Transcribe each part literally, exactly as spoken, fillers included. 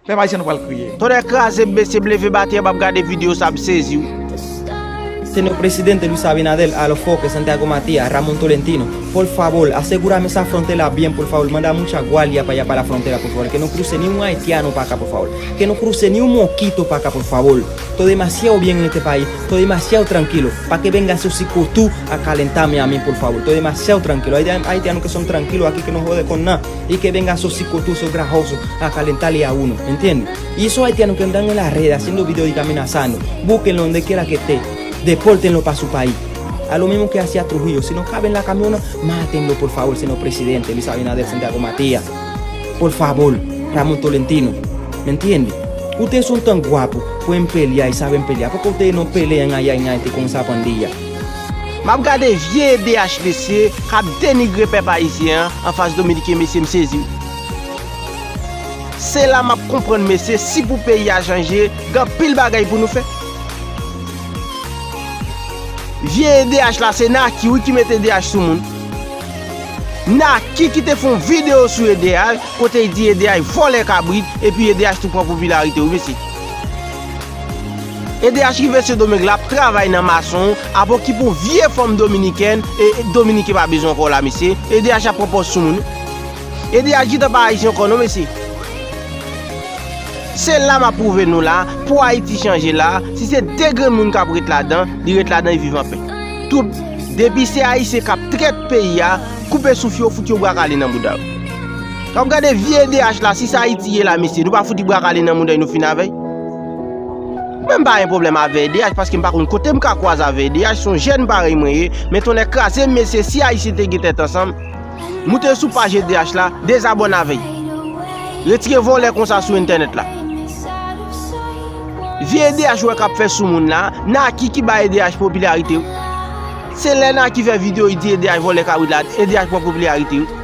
Pèp ayisyen, nou pral kriye. Tonnè kraze m, mesye, m leve maten an, m ap gade videyo sa, m sezi wi. Señor presidente Luis Abinader, a los foques Santiago Matías, Ramón Tolentino, por favor, asegúrame esa frontera bien, por favor, manda mucha guardia para allá para la frontera, por favor, que no cruce ni un haitiano para acá, por favor, que no cruce ni un mosquito para acá, por favor. Todo demasiado bien en este país, todo demasiado tranquilo, para que venga esos psicotú a calentarme a mí, por favor, todo demasiado tranquilo. Hay haitianos que son tranquilos aquí, que no jode con nada, y que venga esos psicotú, esos grajosos, a calentarle a uno, ¿me entiendes? Y esos haitianos que andan en las redes haciendo videos y amenazando, búsquenlo donde quiera que esté, depórtenlo para su país. A lo mismo que hacía Trujillo, si no cabe en la camioneta, mátenlo, por favor, señor presidente Luis Abinader, Santiago Matías. Por favor, Ramón Tolentino, ¿me entiende? Ustedes son tan guapos, pueden pelear y saben pelear, porque ustedes no pelean allá en Haití con esa pandilla. M ap gade vye E D H mesye k ap denigre pèp ayisyen an anfas dominiken, mesye, m sezi wi. Se la m ap konprann mesye, si pou peyi a chanje, gen anpil bagay pou nou fè. Vye E D H la se Naki wi ki met E D H sou moun. Naki ki te fè yon videyo sou E D H kote l di E D H vòlè kabrit epi E D H tou pran popilarite wi mesye. E D H rive Sendomeng la ap travay nan mason, ap okipe yon vye fanm dominikèn, e dominiken pa bezwen ankò la mesye. E D H ap pran pòz sou moun. E D H gentan pa ayisyen ankò non mesye. Se la m ap pwouve nou la, pou Ayiti chanje la, si se de grenn moun k ap ret ladan, li ret ladan, li viv anpè. Tout, depi se ayisyen k ap trèt peyi a, koupe souf yo, fout yo bwa kale nan bouda yo. W ap gade vye E D H la, si se Ayiti ye la mesye, nou pa fout li bwa kale nan mouda nou fin avè l. Mwen m pa gen pwoblèm avè E D H paske m pa konn kote m ka kwaze avè E D H, se yon jèn parèy mwen ye, men tonnè kraze m mesye, si ayisyen te gen tèt ansanm, moute sou paj E D H la, dezabòne avè l. Retire vòlè konsa sou entènèt la. Vye E D H wè k ap fè sou moun la, Naki ki bay E D H popilarite wi. Se lè Naki fè videyo li di E D H vòlè kabrit la, E D H pran popilarite wi.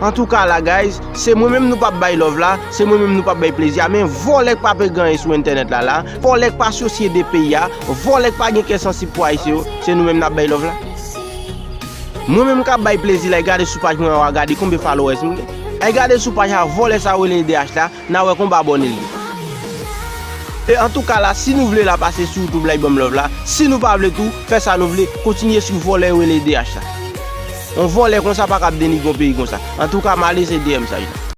Antouka la guys, se mwen menm nou p ap bay love la, se mwen menm nou p ap bay plezi a, men vòlè k pa pe gen anyen sou entènèt la la, vòlè k pa sosyede peyi a, vòlè k pa gen kè sansib pou ayisyen yo, se nou menm n ap bay love la. Mwen menm k ap bay plezi la, e gade sou paj mwen an, w a gade konbyen followers m gen. E gade sou paj a vòlè sa yo rele E D H la, n a wè konbyen abòne l gen. E antouka la, si nou vle la pase sou YouTube la, e ban m love la. Si nou pa vle tou, fè sa nou vle, kontinye swiv vòlè yo rele E D H la. Yon vòlè konsa pa kab denigre yon peyi konsa. Antouka, m ale se D M sa yo.